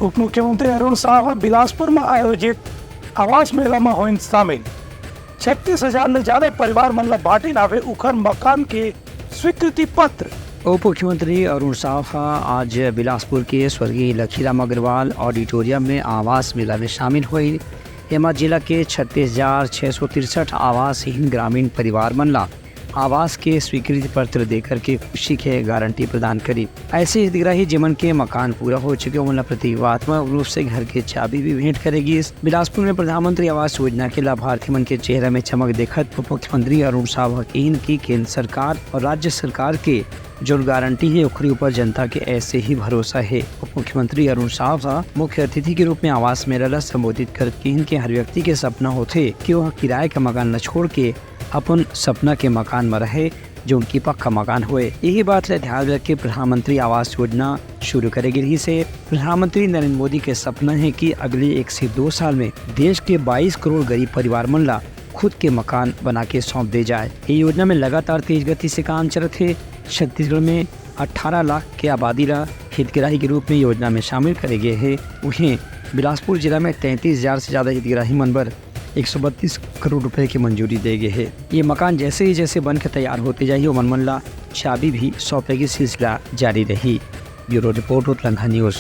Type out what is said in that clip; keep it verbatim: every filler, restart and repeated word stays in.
उप मुख्यमंत्री अरुण साव ह बिलासपुर म आयोजित आवास मेला म होइन शामिल। छत्तीस हजार ले ज्यादा परिवार मन ल बांटिन आवे उखर मकान के स्वीकृति पत्र। उप मुख्यमंत्री अरुण साव ह आज बिलासपुर के स्वर्गीय लखीराम अग्रवाल ऑडिटोरियम में आवास मेला में शामिल होइस। एमा जिला के छत्तीस हजार छह सौ तिरसठ आवासहीन ग्रामीण परिवार मन ला आवास के स्वीकृति पत्र देकर के खुशी के गारंटी प्रदान करिस। ऐसे हितग्राही जेमन के मकान पूरा हो चुके, ओमन ला प्रतीकात्मक रूप से घर के चाबी भी भेंट करे गिस। बिलासपुर में प्रधानमंत्री आवास योजना के लाभार्थी मन के चेहरा में चमक देखत उप मुख्यमंत्री अरुण साव ह किहिन कि केंद्र सरकार और राज्य सरकार के जो गारंटी हे, ओखरी ऊपर जनता के ऐसे ही भरोसा हे। उप मुख्यमंत्री अरुण साव ह मुख्य अतिथि के रूप में आवास मेला ला संबोधित करत किहिन कि हर व्यक्ति के सपना होथे कि वह किराए का मकान ला छोड़ के अपन सपना के मकान में रहे, जो उनकी पक्का मकान होए। यही बात ला ध्यान रख के प्रधानमंत्री आवास योजना शुरू करे गे रहिस हे। प्रधानमंत्री नरेंद्र मोदी के सपना हे कि अगले एक से दो साल में देश के बाईस करोड़ गरीब परिवार मन ला खुद के मकान बना के सौंप दे जाए। ये योजना में लगातार तेज गति से काम चलत हे। छत्तीसगढ़ में अठारह लाख के आबादी ला हितग्राही के रूप में योजना में शामिल करे गे हे। उहें, बिलासपुर जिला में तैंतीस हजार से ज्यादा हितग्राही मन बर एक सौ बत्तीस करोड़ रुपए की मंजूरी दे गे हे। ये मकान जैसे ही जैसे बन के तैयार होते जाही, ओमन मन ला चाबी भी सौंपे के सिलसिला जारी रही। Bureau report, Utlangha news.